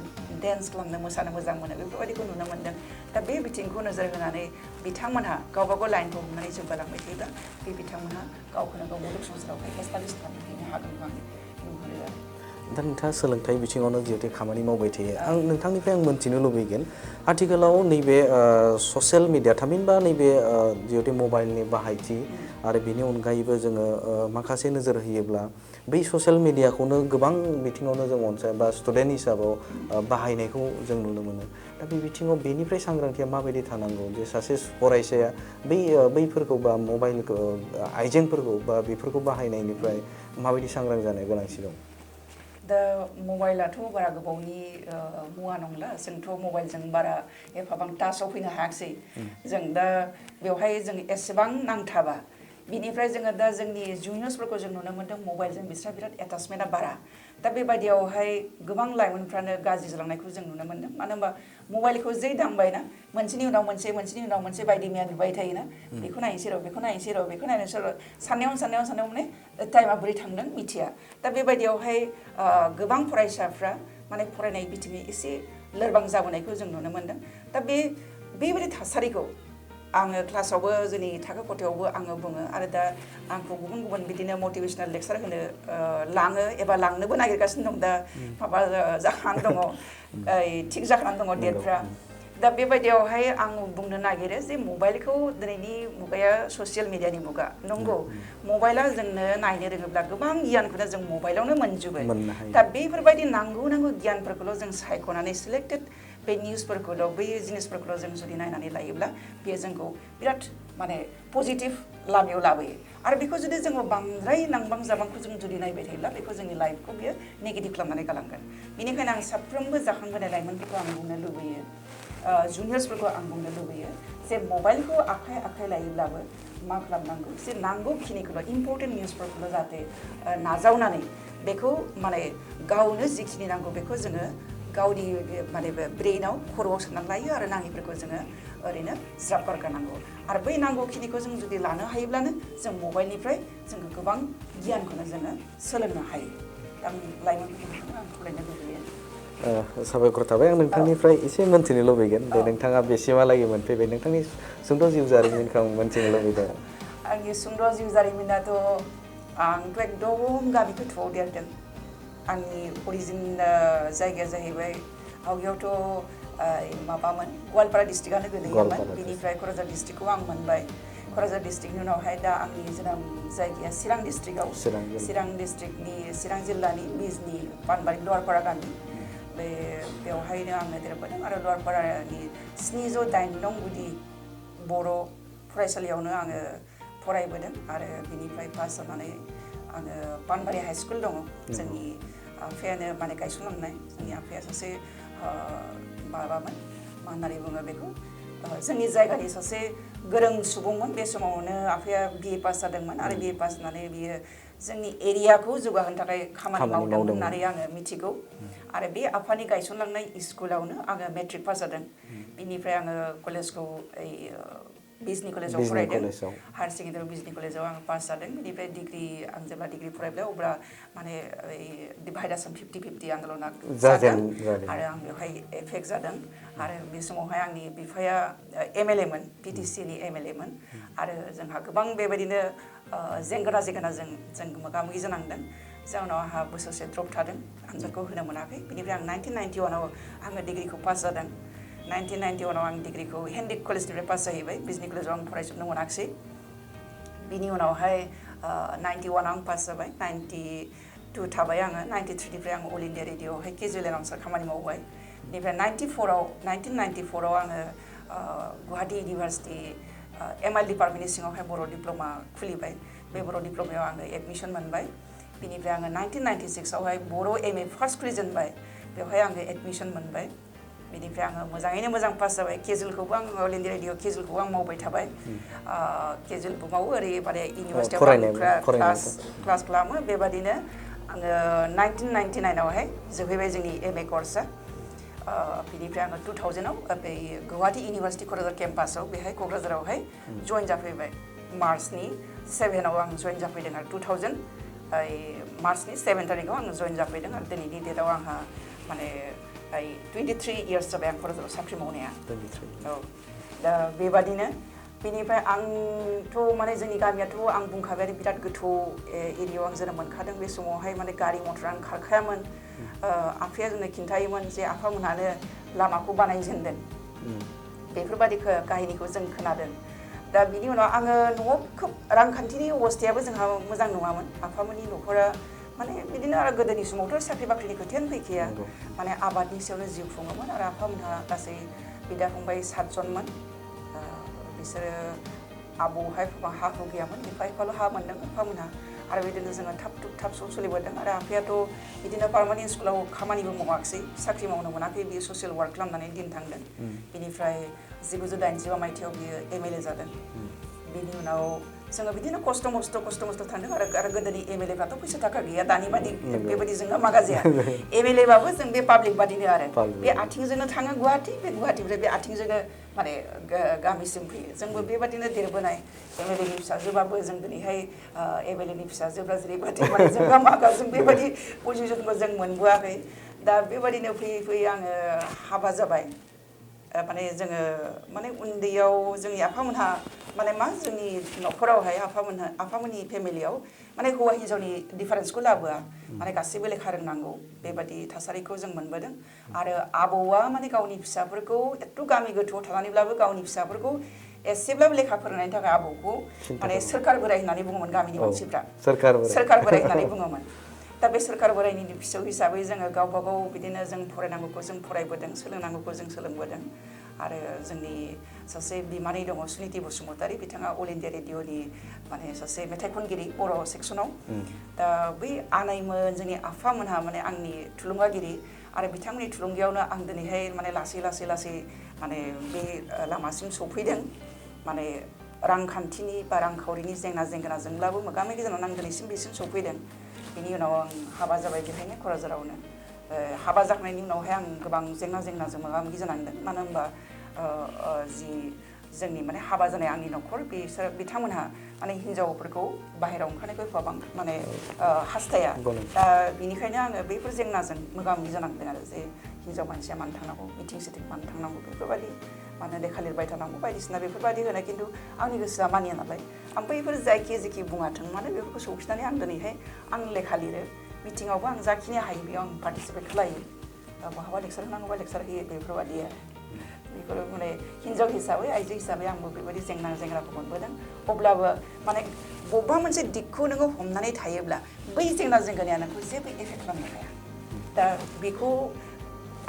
डेन्स खालामनो मोसानो मोजां मोनो बेफोरबायदिखौ नुनो मोन्दों दा बे बिथिंखौ नोजोर होनानै बिथांमोनहा गावबागाव लाइनखौ हमनानै जौगालांबाय थायोब्ला बे बिथांमोनहा गावखौनो गाव मुलुग संसारावहाय एस्टाब्लिश खालामनो हागोनखौ आं नुहुरो आरो दा नोंथाङा सोलोंथाइ बिथिङावनो जिहेतु खामानि मावबाय थायो आं नोंथांनिफ्राय आं मोन्थिनो लुबैगोन आथिखालाव नैबे ससियेल मिडिया थामहिनबा नैबे जिहेतु मबाइलनि बाहायथि आरो बेनि अनगायैबो जोङो माखासे नोजोर होयोब्ला बै ससियेल मिडियाखौनो गोबां बिथिङावनो जों अनसाय बा स्टुडेन्ट हिसाबाव बाहायनायखौ जों नुनो मोनो दा बे बिथिङाव बेनिफ्राय सांग्रांथिया माबायदि थानांगौ जे सासे फरायसाया बैफोरखौ बा मबाइलखौ आइजेंफोरखौ बा बेफोरखौ बाहायनायनिफ्राय माबायदि सांग्रां जानो गोनांथि दं दा मबाइलाथ' बारा गोबावनि मुवा नंला जोंथ' मबाइलजों बारा एफाबां टाचाव फैनो हायाखिसै जों दा बेवहाय जों एसेबां नांथाबा बिनिफ्राय जोङो दा जोंनि जुनियर्सफोरखौ जों नुनो मोन्दों मबाइलजों बिस्रा बिराद एटाचमेन्टआ बारा दा बेबायदियावहाय गोबां लाइमोनफ्रानो गाज्रि जालांनायखौ जों नुनो मोन्दों मानो होनबा मबाइलखौ जै दांबायना मोनसेनि उनाव मोनसे बायदि मैया नुबाय थायोना बेखौ नायनोसै र' बेखौ नायनोसै र' साननायाव माने टाइमा बोरै थांदों मिथिया दा बेबायदियावहाय गोबां फरायसाफ्रा माने फरायनाय बिथिङै एसे लोरबां जाबोनायखौ जों नुनो मोन्दों दा बेबायदि थासारिखौ आङो क्लासावबो जोंनि थाखो खथायावबो आङो बुङो आरो दा आंखौ गुबुन बिदिनो मटिभेसनेल लेक्सार होनो लाङो एबा लांनोबो नागिरगासिनो दं दा माबा जाखानानै दङ थिग जाखानानै दङ डेटफ्रा दा बेबायदियावहाय आं बुंनो नागिरो जे मबाइलखौ दिनैनि मुगाया ससियेल मिडियानि मुगा नंगौ मबाइला जोंनो नायनो रोङोब्ला गोबां गियानखौनो जों मबाइलावनो मोनजोबो दा बेफोरबायदि नांगौ गियानफोरखौल' जों सायख'नानै सिलेक्टेड बे निउसफोरखौल' बै जिनिसफोरखौल' जों जुदि नायनानै लायोब्ला बेयो जोंखौ बिराद माने पजिटिभ लामायाव लाबोयो आरो बेखौ जुदि जोङो बांद्राय नांबां जाबांखौ जों जुदि नायबाय थायोब्ला बेखौ जोंनि लाइफखौ बियो नेगेटिभ खालामनानै गालांगोन बेनिखायनो आं साफ्रोमबो जाखांबोनाय लाइमोनफोरखौ आं बुंनो लुबैयो जुनियर्सफोरखौ आं बुंनो लुबैयो जे मबाइलखौ आखाइ लायोब्लाबो मा खालामनांगौ जे नांगौखिनिखौल' इम्पर्टेन्ट निउसफोरखौल' जाहाथे नाजावनानै बेखौ माने गावनो जिखिनि नांगौ बेखौ जोङो गावनि माने ब्रेइनाव खर'आव सोनानै लायो आरो नाङिफोरखौ जोङो ओरैनो ज्राब गारगारनांगौ आरो बै नांगौखिनिखौ जों जुदि लानो हायोब्लानो जों मबाइलनिफ्राय जोङो गोबां गियानखौनो जोङो सोलोंनो हायो आं लाइमोनफोरखौ आं खावलायनो लुबैयो साबायखर थाबाय आं नोंथांनिफ्राय एसे मोन्थिनो लुबैगोन दे नोंथाङा बेसिमहालागै मोनफैबाय नोंथांनि सुंद' जिउ जारिमिनखौ आं मोन्थिनो लुबैदों आंनि सुंद' जिउ जारिमिनाथ' आंथ' एकदम गामि गोथौआव देरदों आंनि अरिजिन जायगाया जाहैबाय आवगायावथ' माबामोन गवालपारा डिस्ट्रिक्टआनो गोलैयोमोन बिनिफ्राय क'क्राझार डिस्ट्रिक्टखौ आं मोनबाय क'क्राझार डिस्ट्रिक्टनि उनावहाय दा आंनि जोनोम जायगाया चिरां डिस्ट्रिक्टआव चिरां डिस्ट्रिक्टनि चिरां जिल्लानि बिजनि पानबारि लवारपारा गामि बेवहायनो आङो देरबोदों आरो लवारपारानि 708 नं गुदि बर' फरायसालियावनो आङो फरायबोदों आरो बिनिफ्राय पास जानानै आङो पानबारि हाइ स्कुल दङ जोंनि आफायानो माने गायसनलांनाय जोंनि आफाया सासे माबामोन मा होननानै बुङो बेखौ जोंनि जायगानि सासे गोरों सुबुंमोन बे समावनो आफाया BA पास जादोंमोन आरो BA पास जानानै बियो जोंनि एरियाखौ जौगाहोनो थाखाय खामानि मावदों होननानै आङो मिथिगौ आरो बे आफानि गायसनलांनाय स्कुलावनो आङो मेट्रिक पास जादों बिनिफ्राय आङो कलेजखौ बिजनि कलेजाव फरायदों हायार सेकेन्डारि बिजनि कलेजाव आं पास जादों बेनिफ्राय डिग्री आं जेब्ला डिग्री फरायबाय अब्ला माने डिभाइड आसाम 50-50 आन्दलना जादों आरो आं बेवहाय एफेक्ट जादों आरो बे समावहाय आंनि बिफाया MLA मोन PTC नि MLA मोन आरो जोंहा गोबां बेबायदिनो जेंगोना जों मोगा मोगि जानांदों जाउनाव आंहा बोसोरसे द्रप थादों आनजादखौ होनो मोनाखै बेनिफ्राय आं 1991 आव आङो डिग्रीखौ पास जादों 1991 आव आं डिग्रीखौ हेन्डिक कलेजनिफ्राय पास जाहैबाय बिजनि कलेजाव आं फरायजोबनो मोनाखिसै बिनि उनावहाय 91 आव आं पास जाबाय 92 थाबाय आङो 93 निफ्राय आं अल इन्डिया रेडिअ'आवहाय केजुवेल एनाउन्सार खामानि मावबाय बेनिफ्राय 1994 आव आङो गुवाहाटी इउनिभार्सिटि ML डिपार्टमेन्टनि सिङावहाय बर' डिप्ल'मा खुलिबाय बे बर' डिप्ल'मायाव आङो एडमिसन मोनबाय बिनिफ्राय आङो 1996 आवहाय बर' MA फार्स्ट खुलिजेनबाय बेवहाय आङो एडमिसन मोनबाय बिनिफ्राय आङो मोजाङैनो मोजां पास जाबाय केजुवेलखौबो आं अल इन्डिया रेडिअ केजुवेलखौबो आं मावबाय थाबाय केजुवेलबो मावो ओरैबादि इउनिभार्सिटियाव क्लास खालामो बेबादिनो आङो 1999 आवहाय जोबहैबाय जोंनि MA कर्सआ बिनिफ्राय आङो 2000 आव बे गुवाहाटी इउनिभार्सिटि क'क्राझार केम्पासाव बेहाय क'क्राझारावहाय जइन जाफैबाय मार्चनि 7 आव आं जइन जाफैदों आरो 2000 मार्चनि 7 तारिखआव आं जइन जाफैदों आरो दिनैनि डेटआव आंहा माने 23 इयार्स जाबाय आं क'क्राझाराव साख्रि मावनाया 23 औ दा बेबादिनो बेनिफ्राय आंथ' माने जोंनि गामियाथ' आं बुंखाबाय बिराद गोथौ एरियायाव आं जोनोम मोनखादों बे समावहाय माने गारि मटर आं खारखायामोन आफाया जोंनो खिन्थायोमोन जे आफामोनहानो लामाखौ बानायजेनदों बेफोरबादि काहिनिखौ जों खोनादों दा बिनि उनाव आङो न'आव खोब रांखान्थिनि अबस्थायाबो जोंहा मोजां नङामोन आफामोननि न'खरा माने बिदिनो आरो गोदोनि समावथ' साख्रि बाख्रिनि खोथायानो फैखाया माने आबादनि सायावनो जिउ खुङोमोन आरो आफामोनहा गासै बिदा फंबाय 7 जनमोन बिसोरो आबौहाय हा हु गैयामोन बिफा बिफाल' हा मोनदों आफामोनहा आरो बिदिनो जोङो थाब सोलिबोदों आरो आफायाथ' बिदिनो पार्मानेन्ट स्कुलाव खामानिबो मावाखिसै साख्रि मावनो मोनाखै बियो ससियेल वार्क खालामनानै दिन थांदों बिनिफ्राय 1985 मायथाइयाव बियो MLA जादों बिनि उनाव जोङो बिदिनो खस्थ' मस्थ' थांदों आरो गोदोनि MLAफ्राथ' फैसा थाखा गैया दानि बादि बेबायदि जोंहा मागा जाया MLA बाबो जों बे पाब्लिक बादिनो आरो बे आथिंजोंनो थाङो गुवाहाटी बे गुवाहाटीनिफ्राय बे आथिंजोंनो माने गामिसिम फैयो जोंबो बेबादिनो देरबोनाय MLAनि फिसाजोबाबो जों दिनैहाय MLAनि फिसाजोब्ला जेरैबादि माने जोंहा मागा जों बेबायदि पजिसनखौ जों मोनबोआखै दा बेबादिनो फैयै आङो हाबा जाबाय माने जोङो माने उन्दैयाव जोंनि आफामोनहा माने मा जोंनि न'खरावहाय आफामोननि फेमिलियाव माने हौवा हिन्जावनि डिफारेन्सखौ लाबोआ माने गासैबो लेखा रोंनांगौ बेबादि थासारिखौ जों मोनबोदों आरो आबौआ माने गावनि फिसाफोरखौ एथ' गामि गोथौआव थानानैब्लाबो गावनि फिसाफोरखौ एसेब्लाबो लेखा फोरोंनायनि थाखाय आबौखौ माने सोरखार बोराय होननानै बुङोमोन गामिनि मानसिफ्रा सोरखार बोराय होननानै बुङोमोन दा बे सोरखार बोरायनि फिसौ हिसाबै जोङो गावबा गाव बिदिनो जों फरायनांगौखौ जों फरायबोदों सोलोंनांगौखौ जों सोलोंबोदों आरो जोंनि सासे बिमानै दङ सुनिति बसुमतारी बिथाङा अल इन्डिया रेडिअ'नि माने सासे मेथाइ खनगिरि बर' सेक्सनाव दा बै आनैमोन जोंनि आफामोनहा माने आंनि थुलुंगागिरि आरो बिथांमोननि थुलुंगायावनो आं दिनैहाय माने लासै माने बे लामासिम सफैदों माने रांखान्थिनि बा रांखावरिनि जेंनाजोंब्लाबो मोगा मोगि जानानै आं दिनैसिम बेसिम सफैदों बिनि उनाव आं हाबा जाबाय बेहायनो क'क्राझारावनो हाबा जाखांनायनि उनावहाय आं गोबां जेंनाजों मोगा मोगि जानांदों मानो होनबा जि जोंनि माने हाबा जानाय आंनि न'खर बिथांमोनहा माने हिन्जावफोरखौ बाहेरायाव ओंखारनायखौ एफाबां माने हास्थाया दा बिनिखायनो आङो बैफोर जेंनाजों मोगा मोगि जानांदों आरो जे हिन्जाव मानसिया मानो थांनांगौ मिटिं सिटिं मानो थांनांगौ बेफोरबायदि मानो लेखा लिरबाय थानांगौ बायदिसिना बेफोरबायदि होनाय खिन्थु आंनि गोसोआ मानिया नालाय आं बैफोर जेखि बुङाथों मानो बेफोरखौ सौखिनानै आं दिनैहाय आं लेखा लिरो मिटिङावबो आं जाखिनि हायो बेयाव आं पार्टिसिपेट खालायो बहाबा लेक्सार होनांगौबा लेक्सार होयो बेफोरबायदि बेफोर माने हिन्जाव हिसाबै आइजो हिसाबै आंबो बेबायदि जेंनाखौ मोनबोदों अब्लाबो माने बबेबा मोनसे दिगखौ नोङो हमनानै थायोब्ला बै जेंनाया नोंखौ जेबो एफेक्ट खालामनो हाया दा बेखौ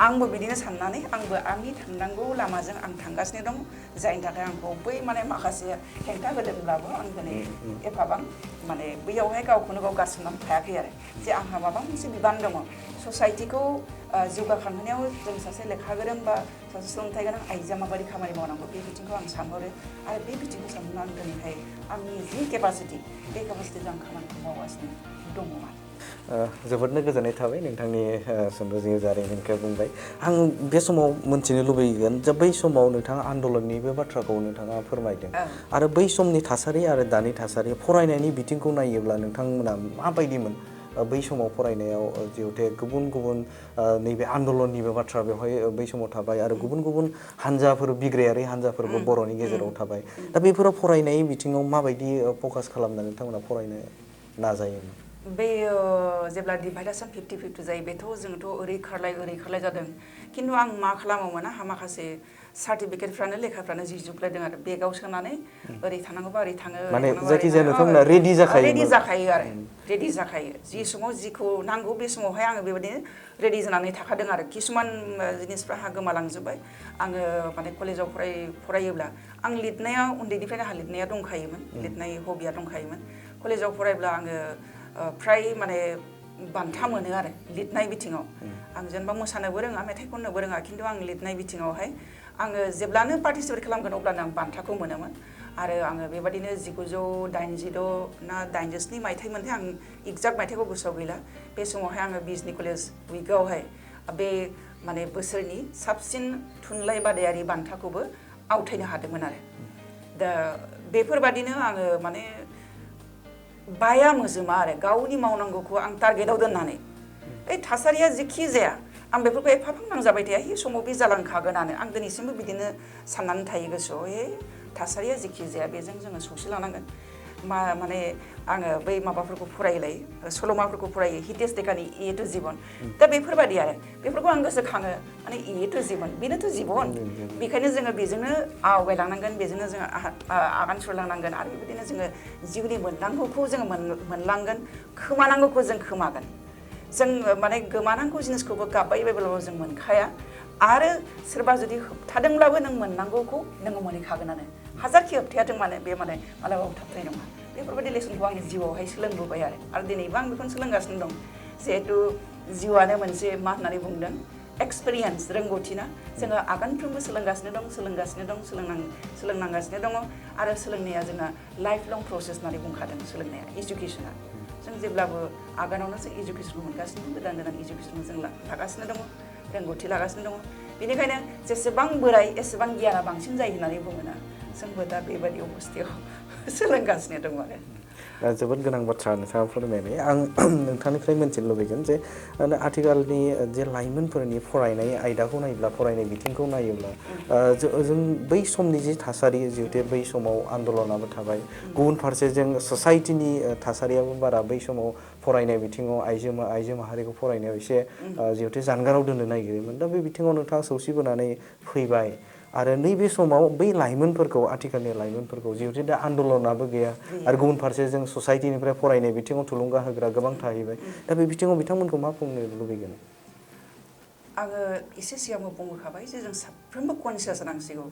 आंबो बिदिनो साननानै आंबो आंनि थांनांगौ लामाजों आं थांगासिनो दं जायनि थाखाय आंखौ बै माने माखासे हेंथा होदोंब्लाबो आं दिनै एफाबां माने बैयावहाय गावखौनो गाव गारसोमनानै थायाखै आरो जे आंहा माबा मोनसे बिबान दङ ससाइटिखौ जौगाखांहोनायाव जों सासे लेखा गोरों बा सासे सोलोंथाइ गोनां आइजोआ माबायदि खामानि मावनांगौ बे बिथिंखौ आं सानहरो आरो बे बिथिंखौ सानहरनानै दिनैहाय आंनि जि केपासिटि बे केपासिटिजों आं खामानिखौ मावगासिनो दङ जोबोदनो गोजोननाय थाबाय नोंथांनि सुंद' जिउ जारिमिनखौ बुंबाय आं बे समाव मोनथिनो लुबैगोन जे बै समाव नोंथाङा आन्दलननि बे बाथ्राखौ नोंथाङा फोरमायदों आरो बै समनि थासारि आरो दानि थासारि फरायनायनि बिथिंखौ नायोब्ला नोंथांमोना माबायदिमोन बै समाव फरायनायाव जिहेतु गुबुन गुबुन नैबे आन्दलननिबो बाथ्रा बेवहाय बै समाव थाबाय आरो गुबुन गुबुन हान्जाफोर बिग्रायारि हान्जाफोरबो बर'नि गेजेराव थाबाय दा बेफोराव फरायनाय बिथिङाव माबायदि फकास खालामना नोंथांमोना फरायनो नाजायोमोन बे जेब्ला डिभाइडेसन 50-50 जायो बेथ' जोंथ' ओरै खारलाय जादों खिन्थु आं मा खालामोमोन आंहा माखासे सार्टिफिकेटफ्रानो लेखाफ्रानो जिजोबलायदों आरो बेगाव सोनानै ओरै थानांगौबा ओरै थाङो माने जायखिजाया नोंथांमोना रेडि जाखायो रेडि जाखायो आरो रेडि जाखायो जि समाव जिखौ नांगौ बे समावहाय आङो बेबायदिनो रेडि जानानै थाखादों आरो किसुमान जिनिसफ्रा आंहा गोमालांजोब्बाय आङो माने कलेजाव फरायोब्ला आं लिरनाया उन्दैनिफ्रायनो आंहा लिरनाया दंखायोमोन लिरनाय हबिया दंखायोमोन कलेजाव फरायब्ला आङो फ्राय माने बान्था मोनो आरो लिरनाय बिथिङाव आं जेनेबा मोसानोबो रोङा मेथाइ खननोबो रोङा खिन्थु आं लिरनाय बिथिङावहाय आङो जेब्लानो पार्टिसिपेट खालामगोन अब्लानो आं बान्थाखौ मोनोमोन आरो आङो बेबादिनो 1986 ना 87 मायथाइमोनथाय आं एक्जाक्ट मायथाइखौ गोसोआव गैला बे समावहाय आङो बिजनि कलेज उइकआवहाय बे माने बोसोरनि साबसिन थुनलाइ बादायारि बान्थाखौबो आवथायनो हादोंमोन आरो दा बेफोरबादिनो आङो माने बाया मोजोमा आरो गावनि मावनांगौखौ आं टारगेटआव दोननानै बे थासारिया जेखि जाया आं बेफोरखौ एफाबां नांजाबाय थाया हि समाव बे जालांखागोनानो आं दिनैसिमबो बिदिनो साननानै थायो गोसोआव थासारिया जेखि जाया बेजों जोङो सौसिलांनांगोन माने आङो बै माबाफोरखौ फरायोलाय सल'माफोरखौ फरायो हितेश देकानि ए टु जिबन दा बेफोरबादि आरो बेफोरखौ आं गोसोखाङो माने ए टु जिबन बेनोथ' जिबन बेखायनो जोङो बेजोंनो आवगायलांनांगोन बेजोंनो जोङो आगान सुरलांनांगोन आरो बेबायदिनो जोङो जिउनि मोननांगौखौ जोङो मोनलांगोन खोमानांगौखौ जों खोमागोन जों माने गोमानांगौ जिनिसखौबो गाबबाय बायब्लाबो जों मोनखाया आरो सोरबा जुदि होबथादोंब्लाबो नों मोननांगौखौ नोङो मोनहैखागोनानो हाजारखि होबथायाथों मानो बे माने मालाबाबो थाबथानाय नङा बेफोरबायदि लेसनखौ आंनि जिउआवहाय सोलोंबोबाय आरो दिनैबो आं बेखौनो सोलोंगासिनो दं जिहेथु जिउआनो मोनसे मा होननानै बुंदों एक्सपिरियेन्स रोंगौथि ना जोङो आगानफ्रोमबो सोलोंगासिनो दं सोलोंनांगासिनो दङ आरो सोलोंनाया जोंना लाइफ लं प्रसेस होननानै बुंखादों सोलोंनाया इडुकेसना जों जेब्लाबो आगानावनो जों इडुकेसनखौ मोनगासिनो दं गोदान इडुकेसनखौ जों लागासिनो दङ रोंगौथि लागासिनो दङ बेनिखायनो जेसेबां बोराय एसेबां गियाना बांसिन जायो होननानै बुङोना जोंबो दा बेबायदि अबस्थायाव सोलोंगासिनो दङ आरो जोबोद गोनां बाथ्रा नोंथाङा फोरमायबाय आं नोंथांनिफ्राय मिथिनो लुबैगोन जे आथिखालनि जे लाइमोनफोरनि फरायनाय आयदाखौ नायोब्ला फरायनाय बिथिंखौ नायोब्ला जों बै समनि जि थासारि जिहेतु बै समाव आन्दलनाबो थाबाय गुबुन फारसेजों ससाइटिनि थासारियाबो बारा बै समाव फरायनाय बिथिङाव आइजो माहारिखौ फरायनायाव एसे जिहेतु जानगाराव दोननो नागिरोमोन दा बे बिथिङाव नोंथाङा सौसिबोनानै फैबाय आरो नैबे समाव बै लाइमोनफोरखौ आथिखालनि लाइमोनफोरखौ जिहेतु दा आन्दलनाबो गैया आरो गुबुन फारसे जों ससाइटिनिफ्राय फरायनाय बिथिङाव थुलुंगा होग्रा गोबां थाहैबाय दा बे बिथिङाव बिथांमोनखौ मा बुंनो लुबैगोन आङो एसे सिगांबो बुंबोखाबाय जे जों साफ्रोमबो कनसियास जानांसिगौ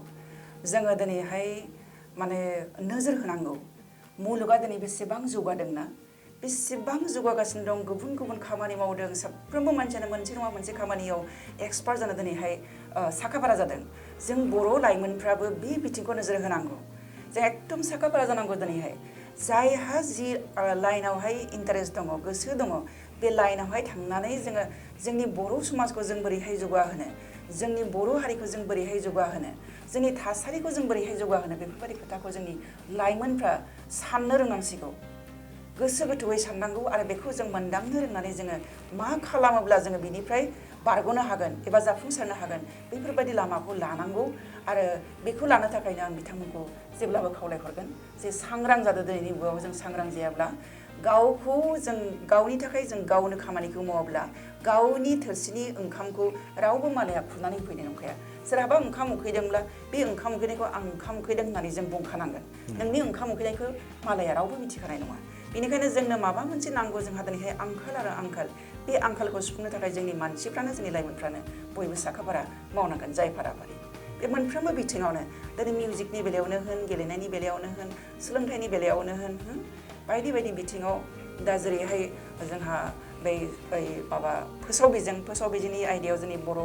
जोङो दिनैहाय माने नोजोर होनांगौ मुलुगा दिनै बेसेबां जौगादोंना बेसेबां जौगागासिनो दं गुबुन गुबुन खामानि मावदों साफ्रोमबो मानसियानो मोनसे नङा मोनसे खामानियाव एक्सपार्ट जानो दिनैहाय साखाफारा जादों जों बर' लाइमोनफ्राबो बे बिथिंखौ नोजोर होनांगौ जों एकदम साखाफारा जानांगौ दिनैहाय जायहा जि लाइनावहाय इन्टारेस्ट दङ गोसो दङ बे लाइनावहाय थांनानै जोङो जोंनि बर' समाजखौ जों बोरैहाय जौगाहोनो जोंनि बर' हारिखौ जों बोरैहाय जौगाहोनो जोंनि थासारिखौ जों बोरैहाय जौगाहोनो बेफोरबायदि खोथाखौ जोंनि लाइमोनफ्रा साननो रोंनांसिगौ गोसो गोथौयै साननांगौ आरो बेखौ जों मोनदांनो रोंनानै जोङो मा खालामोब्ला जोङो बिनिफ्राय बारग'नो हागोन एबा जाफुंसारनो हागोन बेफोरबायदि लामाखौ लानांगौ आरो बेखौ लानो थाखायनो आं बिथांमोनखौ जेब्लाबो खावलायहरगोन जे सांग्रां जादों दिनैनि मुगायाव जों सांग्रां जायाब्ला गावखौ जों गावनि थाखाय जों गावनो खामानिखौ मावाब्ला गावनि थोरसिनि ओंखामखौ रावबो मालाया खुरनानै होफैनाय नंखाया सोरहाबा ओंखाम उखैदोंब्ला बे ओंखाम उखैनायखौ आं ओंखाम उखैदों होननानै जों बुंखानांगोन नोंनि ओंखाम उखैनायखौ मालाया रावबो मिथिखानाय नङा बेनिखायनो जोंनो माबा मोनसे नांगौ जोंहा दिनैहाय आंखाल आरो आंखाल बे आंखालखौ सुफुंनो थाखाय जोंनि मानसिफ्रानो जोंनि लाइमोनफ्रानो बयबो साखाफारा मावनांगोन जाय फाराफारि बे मोनफ्रोमबो बिथिङावनो दिनै मिउजिकनि बेलायावनो होन गेलेनायनि बेलायावनो होन सोलोंथाइनि बेलायावनो होन बायदि बायदि बिथिङाव दा जेरैहाय जोंहा बै माबा फोसाव बिजोंनि आयदायाव जोंनि बर'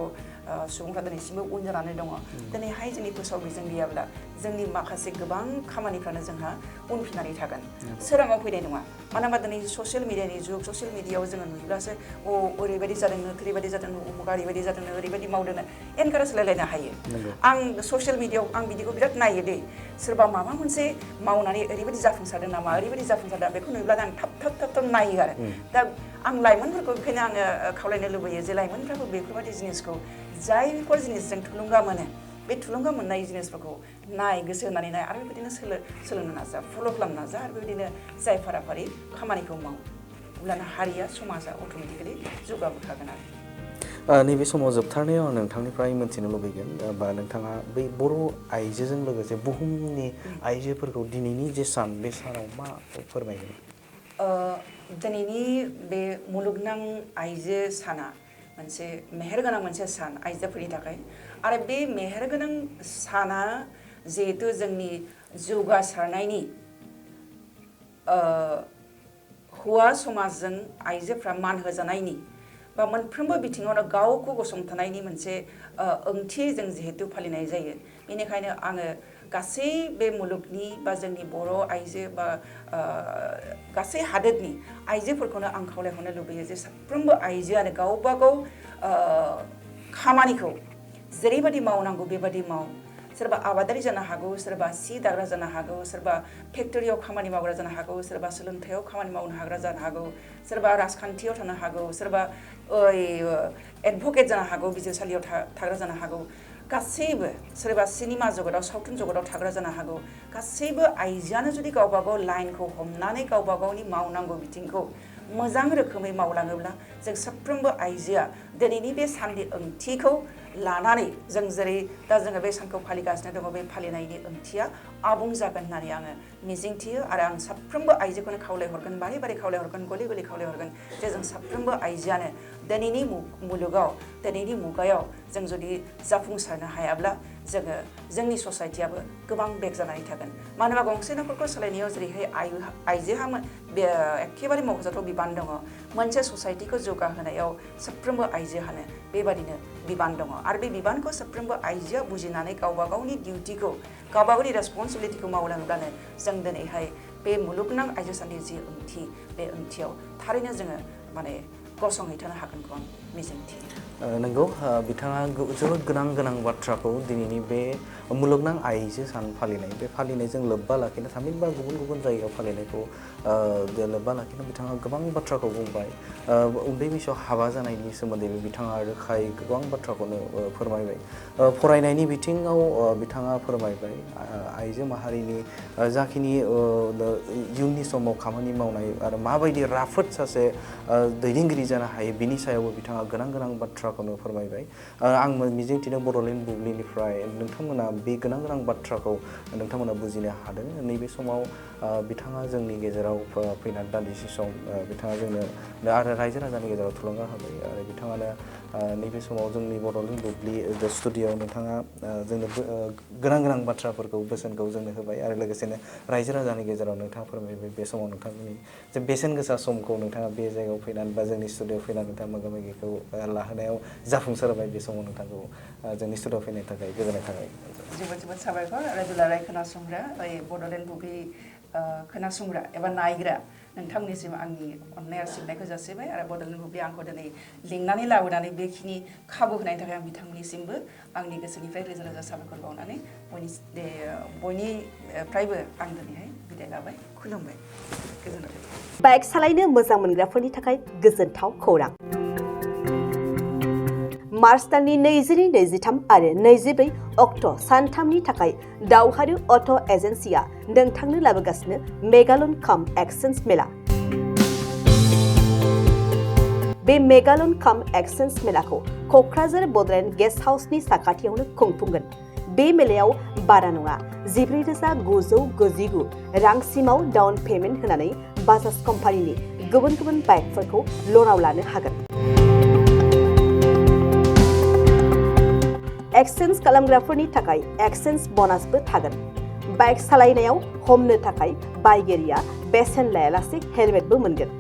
सुबुंफ्रा दिनैसिमबो उन जानानै दङ दिनैहाय जोंनि फोसाव बिजों गैयाब्ला जोंनि माखासे गोबां खामानिफ्रानो जोंहा उनफिननानै थागोन सोराङाव फैनाय नङा मानो होनबा दिनै ससियेल मिडियानि जुग ससियेल मिडियायाव जोङो नुयोब्लासो ओरैबायदि जादोंनो ओरैबायदि जादोंनो उमुगा ओरैबायदि जादोंनो ओरैबायदि मावदोंनो एनकारेज लायलायनो हायो आं ससियेल मिडियायाव आं बिदिखौ बिराद नायो दे सोरबा माबा मोनसे मावनानै ओरैबायदि जाफुंसारदों नामा ओरैबायदि जाफुंसारदों बेखौ नुयोब्ला आं थाब नायो आरो दा आं लाइमोनफोरखौ बेखायनो आङो खावलायनो लुबैयो जे लाइमोनफ्राबो बेफोरबायदि जिनिसखौ जायफोर जिनिसजों थुलुंगा मोनो बे थुलुंगा मोननाय जिनिसफोरखौ नाय गोसो होनानै नाय आरो बेबायदिनो सोलोंनो नाजा फल' खालामनो नाजा आरो बेबायदिनो जाय फाराफारि खामानिखौ माव अब्लानो हारिया समाजा अट'मेटिकेलि जौगाबोखागोन आरो नैबे समाव जोबथारनायाव आं नोंथांनिफ्राय मिथिनो लुबैगोन बा नोंथाङा बै बर' आइजोजों लोगोसे बुहुमनि आइजोफोरखौ दिनैनि जे सान बे सानाव मा फोरमायगोन दिनैनि बे मुलुगनां आइजो साना मोनसे मेहेरगोनां मोनसे सान आइजोफोरनि थाखाय आरो बे मेहेरगोनां साना जिहेतु जोंनि जौगासारनायनि हौवा समाजजों आइजोफ्रा मान होजानायनि बा मोनफ्रोमबो बिथिङावनो गावखौ गसंथानायनि मोनसे ओंथि जों जिहेतु फालिनाय जायो बेनिखायनो आङो गासै बे मुलुगनि बा जोंनि बर' आइजो बा गासै हादोरनि आइजोफोरखौनो आं खावलायहरनो लुबैयो जे साफ्रोमबो आइजोआनो गावबा गाव खामानिखौ जेरैबायदि मावनांगौ बेबायदि माव सोरबा आबादारि जानो हागौ सोरबा सि दाग्रा जानो हागौ सोरबा फेक्टरियाव खामानि मावग्रा जानो हागौ सोरबा सोलोंथायाव खामानि मावनो हाग्रा जानो हागौ सोरबा राजखान्थियाव थानो हागौ सोरबा एडभकेट जानो हागौ बिजिरसालियाव थाग्रा जानो हागौ गासैबो सोरबा सिनेमा जगताव सावथुन जगताव थाग्रा जानो हागौ गासैबो आइजोआनो जुदि गावबा गाव लाइनखौ हमनानै गावबा गावनि मावनांगौ बिथिंखौ मोजां रोखोमै मावलाङोब्ला जों साफ्रोमबो आइजोआ दिनैनि बे साननि ओंथिखौ लानानै जों जेरै दा जोङो बे सानखौ फालिगासिनो दङ बे फालिनायनि ओंथिया आबुं जागोन होननानै आङो मिजिंथियो आरो आं साफ्रोमबो आइजोखौनो खावलायहरगोन बारे बारे खावलायहरगोन गले गले खावलायहरगोन जे जों साफ्रोमबो आइजोआनो दिनैनि मुलुगाव दिनैनि मुगायाव जों जुदि जाफुंसारनो हायाब्ला जोङो जोंनि ससाइटियाबो गोबां बेक जानानै थागोन मानो होनबा गंसे न'खरखौ सालायनायाव जेरैहाय आइजोहा एखेबारे मख'जाथाव बिबान दङ मोनसे ससाइटिखौ जौगाहोनायाव साफ्रोमबो आइजोहानो बेबादिनो बिबान दङ आरो बे बिबानखौ साफ्रोमबो आइजोआ बुजिनानै गावबा गावनि डिउटिखौ गावबा गावनि रेसपन्सिबिलिटिखौ मावलाङोब्लानो जों दिनैहाय बे मुलुगनां आइजो साननि जि ओंथि बे ओंथियाव थारैनो जोङो माने गसंहैथानो हागोनखौ आं मिजिंथियो नंगौ बिथाङा जोबोद गोनां बाथ्राखौ दिनैनि बे मुलुगनां आइजो सान फालिनाय बे फालिनायजों लोब्बा लाखिनो थामहिनबा गुबुन जायगायाव फालिनायखौ लोब्बा लाखिनो बिथाङा गोबां बाथ्राखौ बुंबाय उन्दै बैसोआव हाबा जानायनि सोमोन्दैबो बिथाङा रोखायै गोबां बाथ्राखौनो फोरमायबाय फरायनायनि बिथिङाव बिथाङा फोरमायबाय आइजो माहारिनि जाखिनि इयुननि समाव खामानि मावनाय आरो माबायदि राफोद सासे दैदेनगिरि जानो हायो बिनि सायावबो बिथाङा गोनां बाथ्राखौनो फोरमायबाय आं मिजिंथिनो बड'लेण्ड बुब्लिनिफ्राय नोंथांमोना बे गोनां बाथ्राखौ नोंथांमोना बुजिनो हादों नैबे समाव बिथाङा जोंनि गेजेराव फैनानै दान्दिसे सम बिथाङा जोंनो आरो रायजो राजानि गेजेराव थुलुंगा होबाय आरो बिथाङानो नैबे समाव जोंनि बड'लेण्ड बुब्लि स्टुडिअ'आव नोंथाङा जोंनो गोनां बाथ्राफोरखौ बोसोनखौ जोंनो होबाय आरो लोगोसेनो रायजो राजानि गेजेराव नोंथाङा फोरमायबाय बे समाव नोंथांनि जे बेसेन गोसा समखौ नोंथाङा बे जायगायाव फैनानै बा जोंनि स्टुडिअ'आव फैनानै नोंथाङा मोगा मोगिखौ लाहोनायाव जाफुंसार होबाय बे समाव नोंथांखौ जोंनि स्टुडिअ'आव फैनायनि थाखाय गोजोननाय थाबाय जोबोद साबायखर आरो दुलाराय खोनासंग्रा बड'लेण्ड बुब्लि खोनासंग्रा एबा नायग्रा नोंथांमोननिसिम आंनि अननाय आरो सिबिनायखौ जासिबाय आरो बड'लेण्ड बुब्लि आंखौ दिनै लिंनानै लाबोनानै बेखिनि खाबु होनायनि थाखाय आं बिथांमोननिसिमबो आंनि गोसोनिफ्राय रोजा साबायखर बावनानै बयनिफ्रायबो आं दिनैहाय बिदाय लाबाय खुलुमबाय गोजोनथों बाइक सालायनो मोजां मोनग्राफोरनि थाखाय गोजोनथाव खौरां मार्च दाननि 22-23 आरो 24 अक्ट' सानथामनि थाखाय दावहारु अट' एजेन्सिया नोंथांनो लाबोगासिनो मेगालन काम एक्सचेन्ज मेला बे मेगालन काम एक्सचेन्ज मेलाखौ क'क्राझार बड'लेण्ड गेस्ट हाउसनि साखाथियावनो खुंफुंगोन बे मेलायाव बारा नङा 14,999 रांसिमाव डाउन पेमेन्ट होनानै बाजाज कम्पानिनि गुबुन बाइकफोरखौ लनाव लानो हागोन एक्सचेन्ज खालामग्राफोरनि थाखाय एक्सचेन्ज ब'नासबो थागोन बाइक सालायनायाव हमनो थाखाय बायगिरिया बेसेन लायालासे हेलमेटबो मोनगोन